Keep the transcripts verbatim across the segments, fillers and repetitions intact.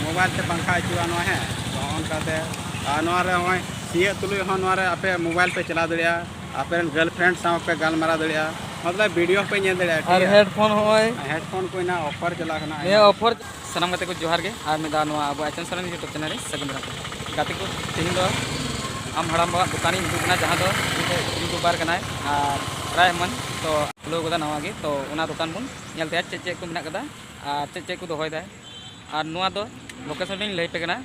Mobile ᱛᱮ ᱯᱟᱝᱠᱷᱟ ᱟᱹᱪᱩᱨᱚᱜᱼᱟ ᱱᱚᱣᱟ, ᱦᱮᱸ, ᱛᱚ ᱱᱚᱜᱼᱚ ᱱᱚᱝᱠᱟᱛᱮ᱾ ᱟᱨ ᱱᱚᱣᱟ ᱨᱮ ᱱᱚᱜᱼᱚᱭ ᱥᱤᱭᱳᱜ ᱛᱩᱞᱩᱡ ᱦᱚᱸ ᱱᱚᱣᱟ ᱨᱮ ᱟᱯᱮ ᱢᱳᱵᱟᱭᱤᱞ ᱯᱮ ᱪᱟᱞᱟᱣ ᱫᱟᱲᱮᱭᱟᱜᱼᱟ, ᱟᱯᱮ ᱨᱮᱱ ᱜᱟᱨᱞᱯᱷᱨᱮᱱᱰ ᱥᱟᱶ ᱯᱮ ᱜᱟᱞᱢᱟᱨᱟᱣ ᱫᱟᱲᱮᱭᱟᱜᱼᱟ, ᱢᱚᱛᱞᱚᱵ ᱵᱷᱤᱰᱤᱭᱳ ᱦᱚᱸᱯᱮ ᱧᱮᱞ ᱫᱟᱲᱮᱭᱟᱜᱼᱟ, ᱟᱨ ᱴᱷᱤᱠ ᱜᱮᱭᱟ? ᱦᱮᱰᱯᱷᱳᱱ ᱦᱚᱸᱜᱼᱚᱭ ᱦᱮᱰᱯᱷᱳᱱ ᱠᱚ ᱦᱮᱱᱟᱜᱼᱟ, ᱚᱯᱷᱟᱨ ᱪᱟᱞᱟᱜ ᱠᱟᱱᱟ, ᱱᱤᱭᱟᱹ ᱟᱭᱢᱟ ᱚᱯᱷᱟᱨ᱾ ᱥᱟᱱᱟᱢ ᱜᱟᱛᱮ ᱠᱚ ᱡᱚᱦᱟᱨ ᱜᱮ, ᱟᱨ ᱢᱤᱫ ᱫᱷᱟᱣ ᱱᱚᱣᱟ ᱟᱵᱚ ᱮᱪᱮᱱ ᱥᱚᱨᱮᱱ YouTube ᱪᱮᱱᱮᱞ ᱨᱮ ᱥᱟᱹᱜᱩᱱ ᱫᱟᱨᱟᱢ᱾ ᱜᱟᱛᱮ ᱠᱚ, ᱛᱮᱦᱮᱧ ᱫᱚ ᱟᱢ ᱦᱟᱲᱟᱢ ᱵᱟᱵᱟᱣᱟᱜ ᱫᱚᱠᱟᱱᱤᱧ ᱦᱤᱡᱩᱜ ᱠᱟᱱᱟ, ᱡᱟᱦᱟᱸ ᱫᱚ ᱢᱤᱫᱴᱮᱡ YouTuber ᱠᱟᱱᱟᱭ ᱟᱨ ᱨᱟᱭ ᱮᱢᱟᱱ, ᱛᱚ ᱠᱷᱩᱞᱟᱹᱣ ᱠᱟᱫᱟ ᱱᱟᱣᱟ ᱜᱮ, ᱛᱚ ᱚᱱᱟ ᱫᱚᱠᱟᱱ ᱵᱚᱱ ᱧᱮᱞ ᱛᱟᱭᱟ ᱪᱮᱫ ᱪᱮᱫ ᱠᱚ ᱢᱮᱱᱟᱜ ᱠᱟᱫᱟ ᱟᱨ ᱪᱮᱫ ᱪᱮᱫ ᱠᱚ ᱫᱚᱦᱚᱭᱮᱫᱟᱭ᱾ ᱟᱨ ᱱᱚᱣᱟ ᱫᱚ ᱞᱳᱠᱮᱥᱚᱱ ᱞᱤᱧ ᱞᱟᱹᱭ ᱟᱯᱮ ᱠᱟᱱᱟ,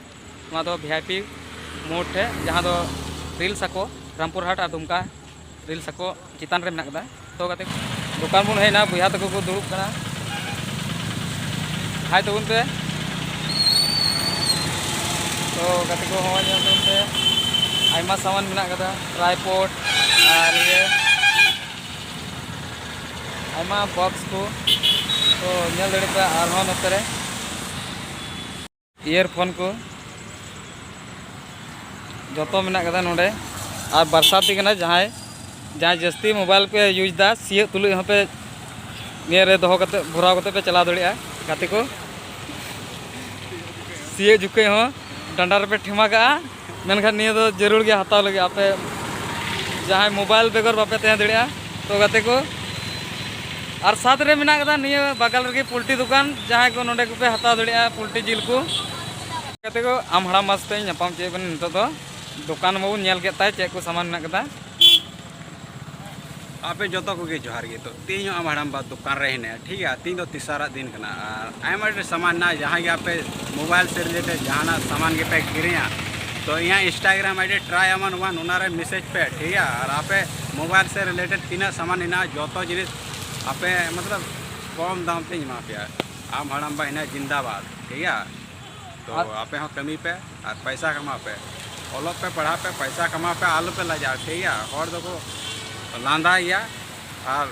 ᱱᱚᱣᱟ ᱫᱚ ᱵᱷᱤ ᱟᱭ ᱯᱤ ᱢᱳᱲ ᱴᱷᱮᱡ, ᱡᱟᱦᱟᱸ ᱫᱚ ᱨᱤᱞᱥ ᱟᱠᱚ ᱨᱟᱢᱯᱩᱨ ᱦᱟᱴ ᱟᱨ ᱫᱩᱢᱠᱟ ᱨᱤᱞᱥ ᱟᱠᱚ ᱪᱮᱛᱟᱱ ᱨᱮ ᱢᱮᱱᱟᱜ ᱠᱟᱫᱟ᱾ ᱛᱚ ᱜᱟᱛᱮ, ᱫᱚᱠᱟᱱ ᱵᱚᱱ ᱦᱮᱡ ᱮᱱᱟ, ᱵᱚᱭᱦᱟ ᱛᱟᱠᱚ ᱠᱚ ᱫᱩᱲᱩᱵ ᱠᱟᱱᱟ, ᱦᱟᱭ ᱛᱟᱵᱚᱱ ᱯᱮ᱾ ᱛᱚ ᱜᱟᱛᱮ ᱠᱚ, ᱦᱚᱸ ᱧᱮᱞ ᱛᱟᱵᱚᱱ ᱯᱮ, ᱟᱭᱢᱟ ᱥᱟᱢᱟᱱ ᱢᱮᱱᱟᱜ ᱠᱟᱫᱟ, ᱴᱨᱟᱭᱯᱚᱰ ᱟᱨ ᱤᱭᱟᱹ ᱟᱭᱢᱟ ᱵᱚᱠᱥ ᱠᱚ᱾ ᱛᱚ ᱧᱮᱞ ᱫᱟᱲᱮ ᱯᱮ ᱟᱨᱦᱚᱸ ᱱᱚᱛᱮ ᱨᱮ ᱤᱭᱟᱨᱯᱷᱳᱱ ᱠᱚ ᱡᱚᱛᱚ ᱢᱮᱱᱟᱜ ᱠᱟᱫᱟ ᱱᱚᱰᱮ᱾ ᱟᱨ ᱵᱟᱨᱥᱟᱛᱤ ᱠᱟᱱᱟ, ᱡᱟᱦᱟᱸᱭ ᱡᱟᱦᱟᱸᱭ ᱡᱟᱹᱥᱛᱤ ᱢᱳᱵᱟᱭᱤᱞ ᱯᱮ ᱤᱭᱩᱡᱽ ᱫᱟ, ᱥᱤᱭᱳᱜ ᱛᱩᱞᱩᱡ ᱦᱚᱸᱯᱮ ᱱᱤᱭᱟᱹ ᱨᱮ ᱫᱚᱦᱚ ᱠᱟᱛᱮ, ᱵᱷᱚᱨᱟᱣ ᱠᱟᱛᱮ ᱯᱮ ᱪᱟᱞᱟᱣ ᱫᱟᱲᱮᱭᱟᱜᱼᱟ ᱜᱟᱛᱮ ᱠᱚ᱾ ᱥᱤᱭᱳᱜ ᱡᱚᱠᱷᱮᱡ ᱦᱚᱸ ᱰᱟᱸᱰᱟ ᱨᱮᱯᱮ ᱴᱷᱮᱢᱟ ᱠᱟᱜᱼᱟ, ᱢᱮᱱᱠᱷᱟᱱ ᱱᱤᱭᱟᱹ ᱫᱚ ᱡᱟᱹᱨᱩᱲ ᱜᱮ ᱦᱟᱛᱟᱣ ᱞᱟᱹᱜᱤᱫ᱾ ᱟᱯᱮ ᱡᱟᱦᱟᱸᱭ ᱢᱳᱵᱟᱭᱤᱞ ᱵᱮᱜᱚᱨ ᱵᱟᱯᱮ ᱛᱟᱦᱮᱸ ᱫᱟᱲᱮᱭᱟᱜᱼᱟ, ᱛᱚ ᱜᱟᱛᱮ ᱠᱚ, ᱟᱨ ᱥᱟᱛ ᱨᱮ ᱢᱮᱱᱟᱜ ᱠᱟᱫᱟ ᱱᱤᱭᱟᱹ ᱵᱟᱜᱟᱞ ᱨᱮᱜᱮ ᱯᱳᱞᱴᱤ ᱫᱚᱠᱟᱱ, ᱡᱟᱦᱟᱸᱭ ᱠᱚ ᱱᱚᱰᱮ ᱠᱚᱯᱮ ᱦᱟᱛᱟᱣ ᱫᱟᱲᱮᱭᱟᱜᱼᱟ ᱯᱳᱞᱴᱤ ᱡᱤᱞ ᱠᱚ᱾ ᱜᱟᱛᱮ ᱠᱚ, ᱟᱢ ᱦᱟᱲᱟᱢ ᱵᱟ ᱥᱟᱛᱮ ᱤᱧ ᱧᱟᱯᱟᱢ ᱦᱚᱪᱚᱭᱮᱫ ᱵᱮᱱᱟ ᱱᱤᱛᱚᱜ ᱫᱚ᱾ ᱫᱚᱠᱟᱱ ᱢᱟᱵᱚᱱ ᱧᱮᱞ ᱠᱮᱫ ᱛᱟᱭ, ᱪᱮᱫ ᱠᱚ ᱥᱟᱢᱟᱱ ᱢᱮᱱᱟᱜ ᱠᱟᱫᱟ᱾ ᱟᱯᱮ ᱡᱚᱛᱚ ᱠᱚᱜᱮ ᱡᱚᱦᱟᱨ ᱜᱮ᱾ ᱛᱚ ᱛᱮᱦᱮᱧ ᱦᱚᱸ ᱟᱢ ᱦᱟᱲᱟᱢ ᱵᱟ ᱫᱚᱠᱟᱱ ᱨᱮ ᱦᱮᱱᱟᱹᱧᱟ, ᱴᱷᱤᱠ ᱜᱮᱭᱟ᱾ ᱛᱮᱦᱮᱧ ᱫᱚ ᱛᱮᱥᱟᱨᱟᱜ ᱫᱤᱱ ᱠᱟᱱᱟ ᱟᱨ ᱟᱭᱢᱟ ᱰᱷᱮᱨ ᱥᱟᱢᱟᱱ ᱦᱮᱱᱟᱜᱼᱟ᱾ ᱡᱟᱦᱟᱸ ᱜᱮ ᱟᱯᱮ ᱢᱳᱵᱟᱭᱤᱞ ᱥᱮ ᱨᱤᱞᱮᱴᱮᱰ ᱡᱟᱦᱟᱱᱟᱜ ᱥᱟᱢᱟᱱ ᱜᱮᱯᱮ ᱠᱤᱨᱤᱧᱟ, ᱛᱚ ᱤᱧᱟᱹᱜ Instagram ID Try Aman One, ᱚᱱᱟ ᱨᱮ ᱢᱮᱥᱮᱡᱽ ᱯᱮ, ᱴᱷᱤᱠ ᱜᱮᱭᱟ᱾ ᱟᱨ ᱟᱯᱮ ᱢᱳᱵᱟᱭᱤᱞ ᱥᱮ ᱨᱤᱞᱮᱴᱮᱰ ᱛᱤᱱᱟᱹᱜ ᱥᱟᱢᱟᱱ ᱦᱮᱱᱟᱜᱼᱟ, ᱡᱚᱛᱚ ᱡᱤᱱᱤᱥ ᱟᱯᱮ ᱢᱚᱛᱞᱚᱵ ᱠᱚᱢ ᱫᱟᱢ ᱛᱮᱧ ᱮᱢᱟ ᱯᱮᱭᱟ᱾ ᱟᱢ ᱦᱟᱲᱟᱢ ᱵᱟ ᱦᱮᱱᱟᱹᱧᱟ ᱡᱤᱱᱫᱟᱵᱟᱫ, ᱴᱷᱤᱠ ᱜᱮᱭᱟ᱾ ᱛᱚ ᱟᱨ ᱟᱯᱮ ᱦᱚᱸ ᱠᱟᱹᱢᱤ ᱯᱮ ᱟᱨ ᱯᱟᱭᱥᱟ ᱠᱟᱢᱟᱣ ᱯᱮ, ᱚᱞᱚᱜ ᱯᱮ, ᱯᱟᱲᱦᱟᱜ ᱯᱮ, ᱯᱟᱭᱥᱟ ᱠᱟᱢᱟᱣ ᱯᱮ, ᱟᱞᱚ ᱯᱮ ᱞᱟᱡᱟᱜᱼᱟ, ᱴᱷᱤᱠ ᱜᱮᱭᱟ? ᱦᱚᱲ ᱫᱚᱠᱚ ᱞᱟᱸᱫᱟᱭ ᱜᱮᱭᱟ ᱟᱨ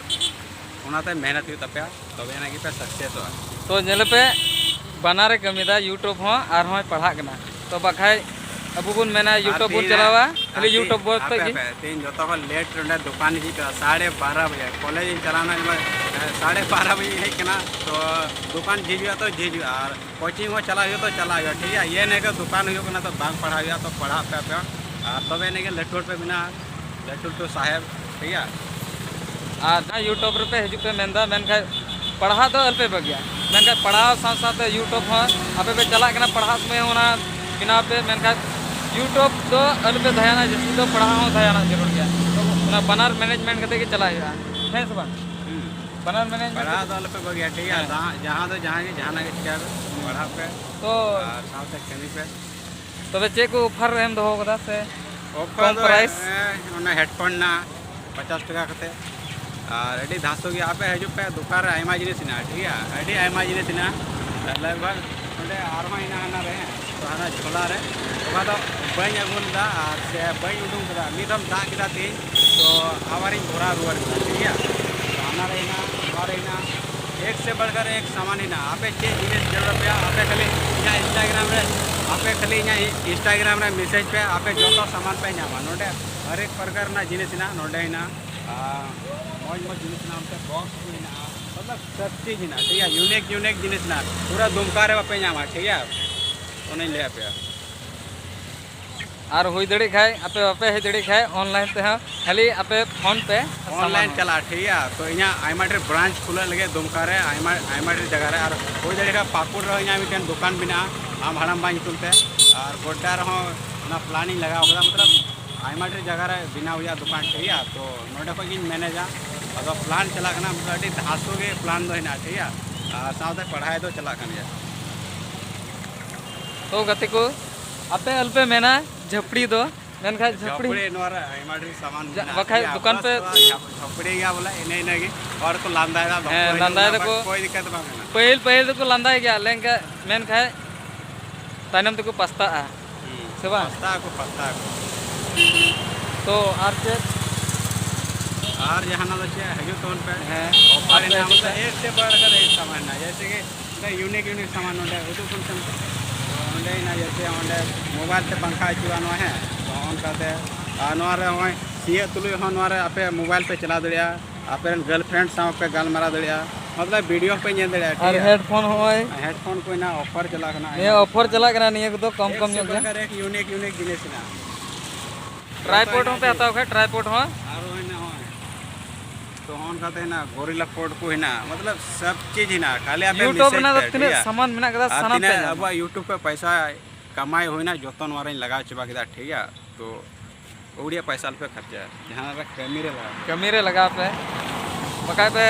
ᱚᱱᱟᱛᱮ ᱢᱮᱦᱱᱚᱛ ᱦᱩᱭᱩᱜ ᱛᱟᱯᱮᱭᱟ, ᱛᱚᱵᱮ ᱟᱱᱟᱜ ᱜᱮᱯᱮ ᱥᱟᱠᱥᱮᱥᱚᱜᱼᱟ᱾ ᱛᱚ ᱧᱮᱞᱮ ᱯᱮ, ᱵᱟᱱᱟᱨᱮ ᱠᱟᱹᱢᱤᱭᱮᱫᱟ, YouTube ᱦᱚᱸ ᱟᱨᱦᱚᱸᱭ ᱯᱟᱲᱦᱟᱜ ᱠᱟᱱᱟ᱾ ᱛᱚ ᱵᱟᱠᱷᱟᱡ ᱟᱵᱚ ᱵᱚᱱ ᱢᱮᱱᱟ ᱟᱨ YouTube ᱵᱚᱱ ᱛᱮᱦᱮᱧ ᱪᱟᱞᱟᱣᱟ, ᱟᱨ ᱠᱷᱟᱹᱞᱤ ᱛᱮᱦᱮᱧ, YouTube ᱵᱚᱞ ᱦᱟᱯᱮ, ᱛᱮ ᱜᱮ᱾ ᱦᱟᱯᱮ, ᱛᱮᱦᱮᱧ ᱡᱚᱛᱚ ᱠᱷᱚᱱ ᱞᱮᱴ ᱱᱚᱰᱮ ᱫᱚᱠᱟᱱ ᱡᱷᱤᱡ ᱠᱟᱱᱟ, ᱥᱟᱲᱮ ᱵᱟᱨᱚ ᱵᱟᱡᱮ᱾ ᱠᱚᱞᱮᱡᱽ ᱤᱧ ᱪᱟᱞᱟᱣ ᱮᱱᱟ, ᱮ, ᱥᱟᱲᱮ ᱵᱟᱨᱚ ᱵᱟᱡᱮ ᱤᱧ ᱦᱮᱡ ᱠᱟᱱᱟ, ᱛᱚ ᱫᱚᱠᱟᱱ ᱡᱷᱤᱡ ᱦᱩᱭᱩᱜᱼᱟ ᱛᱚ ᱡᱷᱤᱡ ᱦᱩᱭᱩᱜᱼᱟ, ᱟᱨ ᱠᱳᱪᱤᱝ ᱦᱚᱸ ᱪᱟᱞᱟᱜ ᱦᱩᱭᱩᱜᱼᱟ ᱛᱚ ᱪᱟᱞᱟᱜ ᱦᱩᱭᱩᱜᱼᱟ, ᱴᱷᱤᱠ ᱜᱮᱭᱟ᱾ ᱤᱭᱟᱹ ᱱᱤᱭᱟᱹ ᱜᱮ ᱫᱚᱠᱟᱱ ᱦᱩᱭᱩᱜ ᱠᱟᱱᱟ ᱛᱚ ᱵᱟᱝ ᱯᱟᱲᱦᱟᱣ ᱦᱩᱭᱩᱜᱼᱟ, ᱛᱚ ᱯᱟᱲᱦᱟᱜ ᱯᱮ ᱟᱯᱮ ᱦᱚᱸ, ᱟᱨ ᱛᱚᱵᱮ ᱮᱱᱮ ᱜᱮ ᱞᱟᱹᱴᱩ ᱦᱚᱲ ᱯᱮ ᱵᱮᱱᱟᱜᱼᱟ, ᱞᱟᱹᱴᱩ ᱞᱟᱹᱴᱩ ᱥᱟᱦᱮᱵᱽ, ᱴᱷᱤᱠ ᱜᱮᱭᱟ᱾ ᱟᱨ ᱡᱟᱦᱟᱸ YouTube ᱨᱮᱯᱮ ᱦᱤᱡᱩᱜ ᱯᱮ ᱢᱮᱱᱫᱟ, ᱢᱮᱱᱠᱷᱟᱱ ᱯᱟᱲᱦᱟᱜ ᱫᱚ ᱟᱞᱚᱯᱮ ᱵᱟᱹᱜᱤᱭᱟ᱾ ᱢᱮᱱᱠᱷᱟᱱ ᱯᱟᱲᱦᱟᱣ ᱥᱟᱶ ᱥᱟᱶᱛᱮ YouTube ᱦᱚᱸ ᱟᱯᱮ ᱯᱮ ᱪᱟᱞᱟᱜ ᱠᱟᱱᱟ, ᱯᱟᱲᱦᱟᱜ ᱥᱚᱢᱚᱭ ᱦᱚᱸ ᱚᱱᱟ ᱵᱮᱱᱟᱣ ᱯᱮ, ᱢᱮᱱᱠᱷᱟᱱ YouTube ᱫᱚ ᱟᱞᱚᱯᱮ ᱫᱷᱮᱭᱟᱱᱟ, ᱡᱟᱹᱥᱛᱤ ᱫᱚ ᱯᱟᱲᱦᱟᱣ ᱦᱚᱸ ᱫᱷᱮᱭᱟᱱᱟ ᱡᱟᱹᱨᱩᱲ ᱜᱮᱭᱟ᱾ ᱛᱚ ᱚᱱᱟ ᱵᱟᱱᱟᱨ ᱢᱮᱱᱮᱡᱽᱢᱮᱱᱴ ᱠᱟᱛᱮ ᱜᱮ ᱪᱟᱞᱟᱜ ᱦᱩᱭᱩᱜᱼᱟ, ᱦᱮᱸ ᱥᱮ ᱵᱟᱝ? ᱦᱩᱸ᱾ ᱵᱟᱱᱟᱨ ᱢᱮᱱᱮᱡᱽᱢᱮᱱᱴ ᱯᱟᱲᱦᱟᱣ ᱠᱟᱛᱮ ᱫᱚ ᱟᱞᱚᱯᱮ ᱵᱟᱹᱜᱤᱭᱟ, ᱴᱷᱤᱠ ᱜᱮᱭᱟ? ᱦᱮᱸ᱾ ᱡᱟᱦᱟᱸ, ᱡᱟᱦᱟᱸ ᱫᱚ ᱡᱟᱦᱟᱸ ᱜᱮ, ᱡᱟᱦᱟᱱᱟᱜ ᱜᱮ ᱪᱤᱠᱟᱹᱭ ᱯᱮ, ᱦᱩᱸ᱾ ᱯᱟᱲᱦᱟᱜ ᱯᱮ ᱛᱚ ᱟᱨ ᱥᱟᱶᱛᱮ ᱠᱟᱹᱢᱤ ᱯᱮ᱾ ᱛᱚᱵᱮ ᱪᱮᱫ ᱠᱚ ᱚᱯᱷᱟᱨ ᱮᱢ ᱫᱚᱦᱚ ᱠᱟᱫᱟ ᱥᱮ? ᱚᱯᱷᱟᱨ ᱠᱚᱢ ᱫᱚ, ᱯᱨᱟᱭᱤᱥ? ᱮ, ᱚᱱᱟ ᱦᱮᱰᱯᱷᱳᱱ ᱨᱮᱱᱟᱜ ᱯᱚᱪᱟᱥ ᱴᱟᱠᱟ ᱠᱟᱛᱮ᱾ ᱟᱨ ᱟᱹᱰᱤ ᱫᱷᱟᱥᱩ ᱜᱮᱭᱟ, ᱟᱯᱮ ᱦᱤᱡᱩᱜ ᱯᱮ, ᱫᱚᱠᱟᱱ ᱨᱮ ᱟᱭᱢᱟ ᱡᱤᱱᱤᱥ ᱦᱮᱱᱟᱜᱼᱟ, ᱴᱷᱤᱠ ᱜᱮᱭᱟ? ᱟᱹᱰᱤ ᱟᱭᱢᱟ ᱡᱤᱱᱤᱥ ᱦᱮᱱᱟᱜᱼᱟ᱾ ᱞᱟᱜᱽ ᱵᱷᱟᱜᱽ ᱚᱸᱰᱮ ᱟᱨᱦᱚᱸ ᱦᱮᱱᱟᱜᱼᱟ, ᱦᱟᱱᱟ ᱨᱮ, ᱦᱟᱱᱟ ᱡᱷᱚᱞᱟ ᱨᱮ, ᱚᱠᱟ ᱫᱚ ᱵᱟᱹᱧ ᱟᱹᱜᱩ ᱞᱮᱫᱟ ᱟᱨ ᱥᱮ ᱵᱟᱹᱧ ᱩᱰᱩᱝ ᱠᱮᱫᱟ᱾ ᱢᱤᱫ ᱫᱚᱢ ᱫᱟᱜ ᱠᱮᱫᱟ ᱛᱤᱦᱤᱧ, ᱛᱚ ᱟᱵᱟᱨᱤᱧ ᱵᱷᱚᱨᱟᱣ ᱨᱩᱣᱟᱹᱲ ᱠᱮᱫᱟ, ᱴᱷᱤᱠ ᱜᱮᱭᱟ? ᱛᱚ ᱦᱟᱱᱟ ᱨᱮ ᱦᱮᱱᱟᱜᱼᱟ, ᱱᱚᱣᱟ ᱨᱮ ᱦᱮᱱᱟᱜᱼᱟ, ᱮᱠ ᱥᱮ ᱵᱟᱲᱠᱟᱨ ᱮᱠ ᱥᱟᱢᱟᱱ ᱦᱮᱱᱟᱜᱼᱟ᱾ ᱟᱯᱮ ᱪᱮᱫ ᱡᱤᱱᱤᱥ ᱡᱟᱹᱨᱩᱲ ᱟᱯᱮᱭᱟ, ᱟᱯᱮ ᱠᱷᱟᱹᱞᱤ ᱤᱧᱟᱹᱜ Instagram ᱨᱮ, ᱟᱯᱮ ᱠᱷᱟᱹᱞᱤ ᱤᱧᱟᱹᱜ Instagram ᱨᱮ ᱢᱮᱥᱮᱡᱽ ᱯᱮ, ᱟᱯᱮ ᱡᱚᱛᱚ ᱥᱟᱢᱟᱱ ᱯᱮ ᱧᱟᱢᱟ᱾ ᱱᱚᱰᱮ ᱦᱟᱨ ᱮᱠ ᱯᱨᱚᱠᱟᱨ ᱨᱮᱱᱟᱜ ᱡᱤᱱᱤᱥ ᱦᱮᱱᱟᱜᱼᱟ, ᱱᱚᱰᱮ ᱦᱮᱱᱟᱜᱼᱟ᱾ ᱟᱨ ᱢᱚᱡᱽ ᱢᱚᱡᱽ ᱡᱤᱱᱤᱥ ᱦᱮᱱᱟᱜᱼᱟ, ᱚᱱᱛᱮ ᱵᱚᱠᱥ ᱠᱚ ᱦᱮᱱᱟᱜᱼᱟ, ᱢᱚᱛᱞᱚᱵ ᱥᱚᱵ ᱪᱤᱡᱽ ᱦᱮᱱᱟᱜᱼᱟ, ᱴᱷᱤᱠ ᱜᱮᱭᱟ? ᱤᱭᱩᱱᱤᱠ ᱤᱭᱩᱱᱤᱠ ᱡᱤᱱᱤᱥ ᱦᱮᱱᱟᱜᱼᱟ, ᱯᱩᱨᱟᱹ ᱫᱩᱢᱠᱟ ᱨᱮ ᱵᱟᱯᱮ ᱧᱟᱢᱟ, ᱴᱷᱤᱠ ᱜᱮᱭᱟ? ᱚᱱᱟᱧ ᱞᱟᱹᱭ ᱟᱯᱮᱭᱟ᱾ ᱟᱨ ᱦᱩᱭ ᱫᱟᱲᱮᱭᱟᱜ ᱠᱷᱟᱡ, ᱟᱯᱮ ᱵᱟᱯᱮ ᱦᱮᱡ ᱫᱟᱲᱮᱭᱟᱜ ᱠᱷᱟᱡ, ᱚᱱᱞᱟᱭᱤᱱ ᱛᱮᱦᱚᱸ ᱠᱷᱟᱹᱞᱤ ᱟᱯᱮ ᱯᱷᱳᱱ ᱯᱮ, ᱚᱱᱞᱟᱭᱤᱱ ᱥᱟᱢᱟᱱ ᱦᱚᱸ᱾ ᱪᱟᱞᱟᱜᱼᱟ, ᱴᱷᱤᱠ ᱜᱮᱭᱟ? ᱛᱚ ᱤᱧᱟᱹᱜ ᱟᱭᱢᱟ ᱰᱷᱮᱨ ᱵᱨᱟᱧᱪ ᱠᱷᱩᱞᱟᱹᱜ ᱞᱟᱹᱜᱤᱫ ᱫᱩᱢᱠᱟ ᱨᱮ, ᱟᱭᱢᱟ, ᱟᱭᱢᱟ ᱰᱷᱮᱨ ᱡᱟᱭᱜᱟ ᱨᱮ, ᱟᱨ ᱦᱩᱭ ᱫᱟᱲᱮᱭᱟᱜ ᱠᱷᱟᱡ ᱯᱟᱹᱠᱩᱲ ᱨᱮᱦᱚᱸ ᱤᱧᱟᱹᱜ ᱢᱤᱫᱴᱮᱱ ᱫᱚᱠᱟᱱ ᱢᱮᱱᱟᱜᱼᱟ, ᱟᱢ ᱦᱟᱲᱟᱢ ᱵᱟ ᱧᱩᱛᱩᱢ ᱛᱮ, ᱟᱨ ᱜᱳᱰᱰᱟ ᱨᱮᱦᱚᱸ ᱚᱱᱟ ᱯᱞᱟᱱᱤᱝ ᱞᱟᱜᱟᱣ ᱠᱟᱫᱟ, ᱢᱚᱛᱞᱚᱵ ᱟᱭᱢᱟ ᱰᱷᱮᱨ ᱡᱟᱭᱜᱟ ᱨᱮ ᱵᱮᱱᱟᱣ ᱦᱩᱭᱩᱜᱼᱟ ᱫᱚᱠᱟᱱ, ᱴᱷᱤᱠ ᱜᱮᱭᱟ? ᱛᱚ ᱱᱚᱰᱮ ᱠᱷᱚᱡ ᱜᱤᱧ ᱢᱮᱱᱮᱡᱟ, ᱟᱫᱚ ᱯᱞᱟᱱ ᱪᱟᱞᱟᱜ ᱠᱟᱱᱟ, ᱢᱚᱛᱞᱚᱵ ᱟᱹᱰᱤ ᱫᱷᱟᱥᱩ ᱜᱮ ᱯᱞᱟᱱ ᱫᱚ ᱦᱮᱱᱟᱜᱼᱟ, ᱴᱷᱤᱠ ᱜᱮᱭᱟ? ᱟᱨ ᱥᱟᱶᱛᱮ ᱯᱟᱲᱦᱟᱭ ᱫᱚ ᱪᱟᱞᱟᱜ ᱠᱟᱱ ᱜᱮᱭᱟ᱾ ᱛᱚ ᱜᱟᱛᱮ ᱠᱚ, ᱟᱯᱮ ᱟᱞᱚᱯᱮ ᱢᱮᱱᱟ ᱡᱷᱟᱹᱯᱲᱤ ᱫᱚ, ᱢᱮᱱᱠᱷᱟᱱ ᱡᱷᱟᱹᱯᱲᱤ ᱡᱷᱟᱹᱯᱲᱤ ᱱᱚᱣᱟ ᱨᱮ ᱟᱭᱢᱟ ᱰᱷᱮᱨ ᱥᱟᱢᱟᱱ ᱡᱟ-, ᱢᱮᱱᱟᱜᱼᱟ, ᱵᱟᱠᱷᱟᱡ ᱴᱷᱤᱠ ᱜᱮᱭᱟ? ᱫᱚᱠᱟᱱ ᱵᱟᱥ ᱯᱮ ᱱᱚᱣᱟ ᱡᱷᱟᱯ-, ᱡᱷᱟᱹᱯᱲᱤ ᱜᱮᱭᱟ ᱵᱚᱞᱮ, ᱤᱱᱟᱹ, ᱤᱱᱟᱹ ᱜᱮ᱾ ᱦᱚᱲ ᱠᱚ ᱞᱟᱸᱫᱟᱭᱮᱫᱟ, ᱵᱟᱠᱚ ᱦᱮᱸ, ᱦᱤᱡᱩᱜ ᱞᱟᱸᱫᱟᱭ ᱠᱟᱱᱟ, ᱫᱟᱠᱚ᱾ But ᱠᱳᱭ ᱫᱤᱠᱠᱟᱛ ᱵᱟᱝ ᱠᱟᱱᱟ᱾ ᱯᱟᱹᱦᱤᱞ, ᱯᱟᱹᱦᱤᱞ ᱫᱚᱠᱚ ᱞᱟᱸᱫᱟᱭ ᱜᱮᱭᱟ, ᱞᱮᱱᱠᱷᱟᱱ, ᱢᱮᱱᱠᱷᱟᱱ ᱛᱟᱭᱱᱚᱢ ᱛᱮᱠᱚ ᱯᱟᱥᱛᱟᱜᱼᱟ, ᱦᱩᱸ, ᱥᱮ ᱵᱟᱝ? ᱯᱟᱥᱛᱟᱜ ᱟᱠᱚ, ᱯᱟᱥᱛᱟᱜ ᱟᱠᱚ᱾ ᱛᱚ ᱟᱨ ᱪᱮᱫ? ᱟᱨ ᱡᱟᱦᱟᱱᱟᱜ ᱫᱚ ᱪᱮᱫ, ᱦᱤᱡᱩᱜ ᱛᱟᱵᱚᱱ ᱯᱮ᱾ ᱦᱮᱸ, ᱚᱯᱷᱟᱨ ᱟᱯᱮ ᱦᱮᱱᱟᱜᱼᱟ, ᱦᱤᱡᱩᱜ ᱢᱚᱛᱞᱚᱵ ᱯᱮ᱾ ᱮᱠ ᱥᱮ ᱵᱟᱲ ᱠᱟᱨ ᱮᱠ ᱥᱟᱢᱟᱱ ᱦᱮᱱᱟᱜᱼᱟ, ᱡᱮᱭᱥᱮ ᱠᱤ ᱢᱤᱫᱴᱟᱝ ᱤᱭᱩᱱᱤᱠ, ᱤᱭᱩᱱᱤᱠ ᱥᱟᱢᱟᱱ ᱱᱚᱰᱮ ᱩᱫᱩᱜ ᱠᱷᱚᱱ ᱥᱮᱱ ᱠᱚ᱾ ᱛᱚ ᱱᱚᱰᱮ ᱦᱩᱭᱱᱟ ᱡᱮᱭᱥᱮ ᱚᱸᱰᱮ ᱢᱳᱵᱟᱭᱤᱞ ᱛᱮ ᱯᱟᱝᱠᱷᱟ ᱟᱹᱪᱩᱨᱚᱜᱼᱟ ᱱᱚᱣᱟ, ᱦᱮᱸ, ᱛᱚ ᱚᱱᱠᱟᱛᱮ ᱟᱨ ᱱᱚᱣᱟ ᱨᱮ ᱱᱚᱜᱼᱚᱭ ᱥᱤᱭᱳᱜ ᱛᱩᱞᱩᱡ ᱦᱚᱸ ᱱᱚᱣᱟ ᱨᱮ ᱟᱯᱮ ᱢᱳᱵᱟᱭᱤᱞ ᱯᱮ ᱪᱟᱞᱟᱣ ᱫᱟᱲᱮᱭᱟᱜᱼᱟ, ᱟᱯᱮ ᱨᱮᱱ ᱜᱟᱨᱞᱯᱷᱨᱮᱱᱰ ᱥᱟᱶ ᱯᱮ ᱜᱟᱞᱢᱟᱨᱟᱣ ᱫᱟᱲᱮᱭᱟᱜᱼᱟ, ᱢᱚᱛᱞᱚᱵ ᱵᱷᱤᱰᱤᱭᱳ ᱦᱚᱸᱯᱮ ᱧᱮᱞ ᱫᱟᱲᱮᱭᱟᱜᱼᱟ, ᱟᱨ ᱴᱷᱤᱠ ᱜᱮᱭᱟ? ᱦᱮᱰᱯᱷᱳᱱ ᱦᱚᱸᱜᱼᱚᱭ ᱦᱮᱰᱯᱷᱳᱱ ᱠᱚ ᱦᱮᱱᱟᱜᱼᱟ, ᱚᱯᱷᱟᱨ ᱪᱟᱞᱟᱜ ᱠᱟᱱᱟ, ᱱᱤᱭᱟᱹ ᱟᱭᱢᱟ ᱚᱯᱷᱟᱨ ᱠᱤᱪᱷᱩ ᱪᱟᱞᱟᱜ ᱠᱟᱱᱟ, ᱱᱤᱭᱟᱹ ᱠᱚᱫᱚ ᱠᱚᱢ ᱠᱚᱢ ᱧᱚᱜ ᱜᱮᱭᱟ᱾ ᱮᱠ ᱥᱮ ᱵᱟᱨ ᱮᱠ ᱤᱭᱩᱱᱤᱠ ᱤᱭᱩᱱᱤᱠ ᱡᱤᱱᱤᱥ ᱦᱮᱱᱟᱜᱼᱟ᱾ ᱴᱨᱟᱭᱯᱚᱰ ᱦᱚᱸᱯᱮ ᱦᱟᱛᱟᱣ ᱠᱷᱟᱡ, ᱴᱨᱟᱭᱯᱚᱰ ᱦᱚᱸ᱾ ᱟᱨᱚ ᱦᱮᱱᱟᱜᱼᱟ ᱦᱚᱸᱜᱼᱚᱭ᱾ ᱛᱚ ᱦᱚᱸᱜᱼᱚ ᱱᱚᱝᱠᱟ ᱛᱮ ᱦᱮᱱᱟᱜᱼᱟ, ᱜᱚᱨᱤᱞᱟ ᱯᱳᱰ ᱠᱚ ᱦᱮᱱᱟᱜᱼᱟ, ᱢᱚᱛᱞᱚᱵ ᱥᱚᱵ ᱪᱤᱡᱽ ᱦᱮᱱᱟᱜᱼᱟ, ᱠᱷᱟᱹᱞᱤ ᱟᱯᱮ YouTube ᱢᱮᱥᱮᱡᱽ ᱨᱮᱱᱟᱜ ᱫᱚ ᱯᱮ, ᱴᱷᱤᱠ ᱛᱤᱱᱟᱹᱜ ᱜᱮᱭᱟ? ᱥᱟᱢᱟᱱ ᱢᱮᱱᱟᱜ ᱠᱟᱫᱟ, ᱟᱨ ᱥᱟᱱᱟᱢ ᱯᱮ ᱛᱤᱱᱟᱹᱜ ᱧᱟᱢᱟ᱾ ᱟᱵᱚᱣᱟᱜ YouTube ᱯᱮ ᱯᱚᱭᱥᱟ ᱠᱟᱢᱟᱭ ᱦᱩᱭᱱᱟ, ᱡᱚᱛᱚ ᱱᱚᱣᱟ ᱨᱮᱧ ᱞᱟᱜᱟᱣ ᱪᱟᱵᱟ ᱠᱮᱫᱟ, ᱴᱷᱤᱠ ᱜᱮᱭᱟ? ᱛᱚ ᱟᱹᱣᱲᱤᱭᱟᱜ ᱯᱚᱭᱥᱟ ᱟᱞᱚᱯᱮ ᱠᱷᱚᱨᱪᱟᱭᱟ, ᱡᱟᱦᱟᱱᱟᱜ ᱨᱮ ᱠᱟᱹᱢᱤ ᱨᱮ ᱞᱟᱜᱟᱣ᱾ ᱠᱟᱹᱢᱤ ᱨᱮ ᱞᱟᱜᱟᱣ ᱯᱮ, ᱵᱟᱠᱷᱟᱡ ᱯᱮ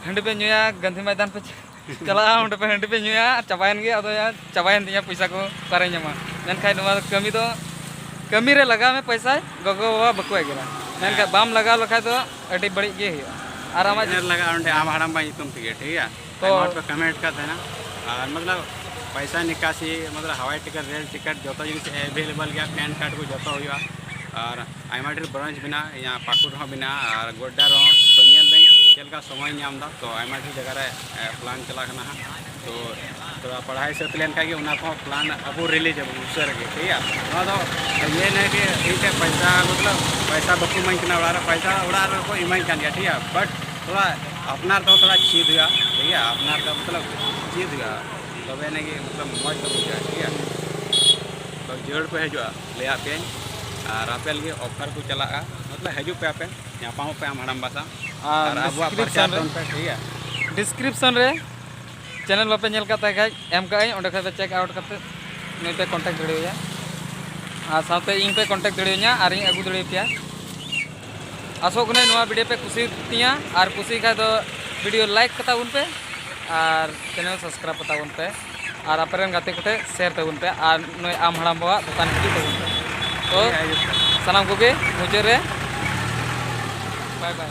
ᱦᱟᱺᱰᱤ ᱯᱮ ᱧᱩᱭᱟ, ᱜᱟᱱᱫᱷᱤ ᱢᱚᱭᱫᱟᱱ ᱯᱮ ᱪᱟᱞᱟᱜᱼᱟ, ᱚᱸᱰᱮ ᱯᱮ ᱦᱟᱺᱰᱤ ᱯᱮ ᱧᱩᱭᱟ ᱟᱨ ᱪᱟᱵᱟᱭᱮᱱ ᱜᱮ, ᱟᱫᱚ ᱭᱟ ᱪᱟᱵᱟᱭᱮᱱ ᱛᱤᱧᱟ ᱯᱚᱭᱥᱟ ᱠᱚ, ᱚᱠᱟᱨᱮᱧ ᱧᱟᱢᱟ? ᱢᱮᱱᱠᱷᱟᱱ ᱱᱚᱣᱟ ᱫᱚ ᱠᱟᱹᱢᱤ ᱫᱚ, ᱠᱟᱹᱢᱤ ᱨᱮ ᱞᱟᱜᱟᱣ ᱢᱮ ᱯᱚᱭᱥᱟ, ᱜᱚᱜᱚ ᱵᱟᱵᱟ ᱵᱟᱠᱚ ᱮᱜᱮᱨᱟ, ᱢᱮᱱᱠᱷᱟᱱ ᱦᱮᱸ᱾ ᱵᱟᱢ ᱞᱟᱜᱟᱣ ᱞᱮᱠᱷᱟᱡ ᱫᱚ ᱟᱹᱰᱤ ᱵᱟᱹᱲᱤᱡ ᱜᱮ ᱦᱩᱭᱩᱜᱼᱟ᱾ ᱟᱨ ᱟᱢᱟᱜ ᱡᱩᱫᱤ ᱞᱟᱜᱟᱜᱼᱟ ᱚᱸᱰᱮ ᱟᱢ ᱦᱟᱲᱟᱢ ᱵᱟ ᱧᱩᱛᱩᱢ ᱛᱮᱜᱮ, ᱴᱷᱤᱠ ᱜᱮᱭᱟ? ᱛᱚ ᱟᱭᱢᱟ ᱦᱚᱲ ᱯᱮ ᱠᱚᱢᱮᱱᱴ ᱠᱟᱫ ᱛᱟᱦᱮᱱᱟ, ᱟᱨ ᱢᱚᱛᱞᱚᱵ ᱯᱚᱭᱥᱟ ᱱᱤᱠᱟᱥᱤ, ᱢᱚᱛᱞᱚᱵ ᱦᱟᱣᱟᱭ ᱴᱤᱠᱤᱴ, ᱨᱮᱞ ᱴᱤᱠᱤᱴ, ᱡᱚᱛᱚ ᱡᱤᱱᱤᱥ ᱮᱵᱮᱞᱮᱵᱮᱞ ᱜᱮᱭᱟ, ᱯᱮᱱ ᱠᱟᱨᱰ ᱠᱚ ᱡᱚᱛᱚ ᱦᱩᱭᱩᱜᱼᱟ᱾ ᱟᱨ ᱟᱭᱢᱟ ᱰᱷᱮᱨ ᱵᱨᱟᱧᱪ ᱢᱮᱱᱟᱜᱼᱟ, ᱤᱧᱟᱹᱜ ᱯᱟᱹᱠᱩᱲ ᱨᱮᱦᱚᱸ ᱢᱮᱱᱟᱜᱼᱟ, ᱟᱨ ᱜᱳᱰᱰᱟ ᱨᱮᱦᱚᱸ᱾ ᱛᱚ ᱧᱮᱞ ᱫᱟᱹᱧ ᱪᱮᱫ ᱞᱮᱠᱟ ᱥᱚᱢᱚᱭ ᱧᱟᱢ ᱮᱫᱟ, ᱛᱚ ᱟᱭᱢᱟ ᱰᱷᱮᱨ ᱡᱟᱭᱜᱟ ᱨᱮ, ᱮ, ᱯᱞᱟᱱ ᱪᱟᱞᱟᱜ ᱠᱟᱱᱟ ᱦᱟᱸᱜ᱾ ᱛᱚ ᱛᱷᱚᱲᱟ ᱯᱟᱲᱦᱟᱣ ᱦᱤᱥᱟᱹᱵ ᱞᱮᱱᱠᱷᱟᱱ ᱜᱮ ᱚᱱᱟ ᱠᱚᱦᱚᱸ ᱯᱞᱟᱱ ᱟᱵᱚ ᱨᱤᱞᱤᱡᱽ ᱟᱵᱚᱱ ᱩᱥᱟᱹᱨᱟ ᱜᱮ, ᱴᱷᱤᱠ ᱜᱮᱭᱟ? ᱱᱚᱣᱟ ᱫᱚ ᱤᱭᱟᱹ ᱱᱮ ᱜᱮ ᱤᱧ ᱴᱷᱮᱱ ᱯᱚᱭᱥᱟ, ᱢᱚᱛᱞᱚᱵ ᱯᱚᱭᱥᱟ ᱵᱟᱠᱚ ᱤᱢᱟᱹᱧ ᱠᱟᱱᱟ ᱚᱲᱟᱜ ᱨᱮ, ᱯᱚᱭᱥᱟ ᱚᱲᱟᱜ ᱨᱮᱠᱚ ᱤᱢᱟᱹᱧ ᱠᱟᱱ ᱜᱮᱭᱟ, ᱴᱷᱤᱠ ᱜᱮᱭᱟ? ᱵᱟᱴ ᱛᱷᱚᱲᱟ ᱟᱯᱱᱟᱨ ᱛᱮᱦᱚᱸ ᱛᱷᱚᱲᱟ ᱪᱮᱫ ᱦᱩᱭᱩᱜᱼᱟ, ᱴᱷᱤᱠ ᱜᱮᱭᱟ? ᱟᱯᱱᱟᱨ ᱛᱮ ᱢᱚᱛᱞᱚᱵ ᱪᱮᱫ ᱦᱩᱭᱩᱜᱼᱟ, ᱛᱚᱵᱮ ᱟᱹᱱᱤᱡ ᱜᱮ ᱢᱚᱛᱞᱚᱵ ᱢᱚᱡᱽ ᱫᱚ ᱵᱩᱡᱷᱟᱹᱜᱼᱟ, ᱴᱷᱤᱠ ᱜᱮᱭᱟ? ᱛᱚ ᱡᱟᱹᱨᱩᱲ ᱯᱮ ᱦᱤᱡᱩᱜᱼᱟ, ᱞᱟᱹᱭᱟᱫ ᱯᱮᱭᱟᱧ᱾ ᱟᱨ ᱟᱯᱮ ᱞᱟᱹᱜᱤᱫ ᱚᱯᱷᱟᱨ ᱠᱚ ᱪᱟᱞᱟᱜᱼᱟ, ᱢᱚᱛᱞᱚᱵ ᱦᱤᱡᱩᱜ ᱯᱮ ᱟᱯᱮ, ᱧᱟᱯᱟᱢᱚᱜ ᱯᱮ ᱟᱢ ᱦᱟᱲᱟᱢ ᱵᱟ ᱥᱟᱶ᱾ ᱟᱨ ᱟᱨ ᱟᱵᱚᱣᱟᱜ ᱰᱤᱥᱠᱨᱤᱯᱥᱚᱱ ᱯᱨᱚᱪᱟᱨ ᱨᱮ, ᱴᱷᱤᱠ ᱜᱮᱭᱟ? ᱰᱤᱥᱠᱨᱤᱯᱥᱚᱱ ᱨᱮ ᱪᱮᱱᱮᱞ ᱵᱟᱯᱮ ᱧᱮᱞ ᱠᱟᱜ ᱛᱟᱦᱮᱸ ᱠᱷᱟᱡ, ᱮᱢ ᱠᱟᱜ ᱟᱹᱧ, ᱚᱸᱰᱮ ᱠᱷᱚᱡ ᱯᱮ ᱪᱮᱠ ᱟᱣᱩᱴ ᱠᱟᱛᱮ ᱱᱩᱭ ᱯᱮ ᱠᱚᱱᱴᱟᱠᱴ ᱫᱟᱲᱮᱣᱟᱭᱟ᱾ ᱟᱨ ᱥᱟᱶᱛᱮ ᱤᱧ ᱯᱮ ᱠᱚᱱᱴᱟᱠᱴ ᱫᱟᱲᱮᱣᱟᱹᱧᱟ, ᱟᱨᱤᱧ ᱟᱹᱜᱩ ᱫᱟᱲᱮᱭᱟᱯᱮᱭᱟ᱾ ᱟᱥᱚᱜ ᱠᱟᱹᱱᱟᱹᱧ ᱱᱚᱣᱟ ᱵᱷᱤᱰᱤᱭᱳ ᱯᱮ ᱠᱩᱥᱤᱭᱟᱛᱤᱧᱟ, ᱟᱨ ᱠᱩᱥᱤ ᱠᱷᱟᱡ ᱫᱚ ᱵᱷᱤᱰᱤᱭᱳ ᱞᱟᱭᱤᱠ ᱠᱟᱛᱟ ᱵᱚᱱ ᱯᱮ, ᱟᱨ ᱪᱮᱱᱮᱞ ᱥᱟᱵᱥᱠᱨᱟᱭᱤᱵ ᱠᱟᱛᱟ ᱵᱚᱱ ᱯᱮ, ᱟᱨ ᱟᱯᱮ ᱨᱮᱱ ᱜᱟᱛᱮ ᱠᱚᱴᱷᱮᱱ ᱥᱮᱭᱟᱨ ᱛᱟᱵᱚᱱ ᱯᱮ, ᱟᱨ ᱱᱩᱭ ᱟᱢ ᱦᱟᱲᱟᱢ ᱵᱟᱵᱟᱣᱟᱜ ᱫᱚᱠᱟᱱ ᱦᱤᱡᱩᱜ ᱛᱟᱵᱚᱱ ᱯᱮ᱾ ᱛᱚ ᱦᱳᱭ, ᱦᱤᱡᱩᱜ ᱯᱮ᱾ ᱥᱟᱱᱟᱢ ᱠᱚᱜᱮ ᱢᱩᱪᱟᱹᱫ ᱨᱮ ᱵᱟᱭ ᱵᱟᱭ᱾